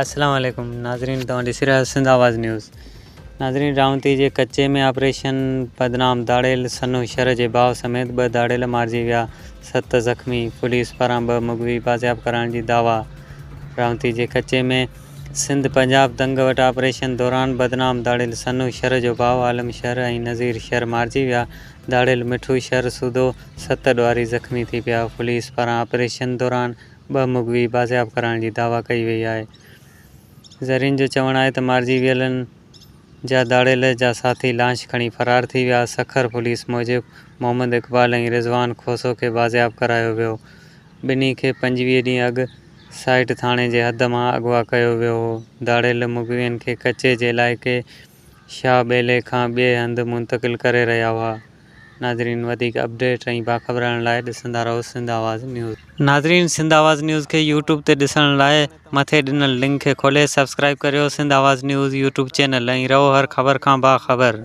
السلام عليڪم ناظرين توهان ڏسي رهيا آهيو سنڌ آواز نيوز ناظرين رائونتي جي ڪچي ۾ آپريشن بدنام ڌاڙيل سنو شھر جي ڀاء سميت ٻه ڌاڙيل مارجي ويا ست زخمي پوليس پاران ٻه مغوي بازياب ڪرائڻ جي دعويٰ رائونتي جي ڪچي ۾ سنڌ پنجاب دنگ وٽ آپريشن دوران بدنام ڌاڙيل سنو شھر جو ڀاء عالم شھر ۽ نذير شھر مارجي ويا ڌاڙيل مٺو شھر سوڌو ست ڏوھاري زخمي ٿي پيا پوليس پاران آپريشن دوران ٻه مغوي بازياب ڪرائڻ جي دعويٰ ڪئي وئي آهي. ذريعن جو چوڻ آهي ته مارجي ويلن جا ڌاڙيل جا ساٿي لانش کڻي فرار ٿي ويا. سکر پوليس موجب محمد اقبال ۽ رضوان کوسو کي بازياب ڪرايو ويو. ٻنهي کي 25 ڏينهن اڳ سائيٽ ٿاڻي جي حد مان اغوا ڪيو ويو هو. ڌاڙيل مغوين کي ڪچي جي علائقي شاهه ٻيلي کان ٻئي هنڌ منتقل ڪري رهيا هئا. ناظرين وڌيڪ اپڊيٽ ۽ باخبر رهڻ لاء ڏسندا رهو سنڌ آواز نيوز. ناظرين سنڌ آواز نيوز کي يوٽيوب تي ڏسڻ لاء مٿي ڏنل لنڪ کي کولي سبسڪرائيب ڪريو Sindh Awaz news YouTube channel ۽ رهو هر خبر کان باخبر.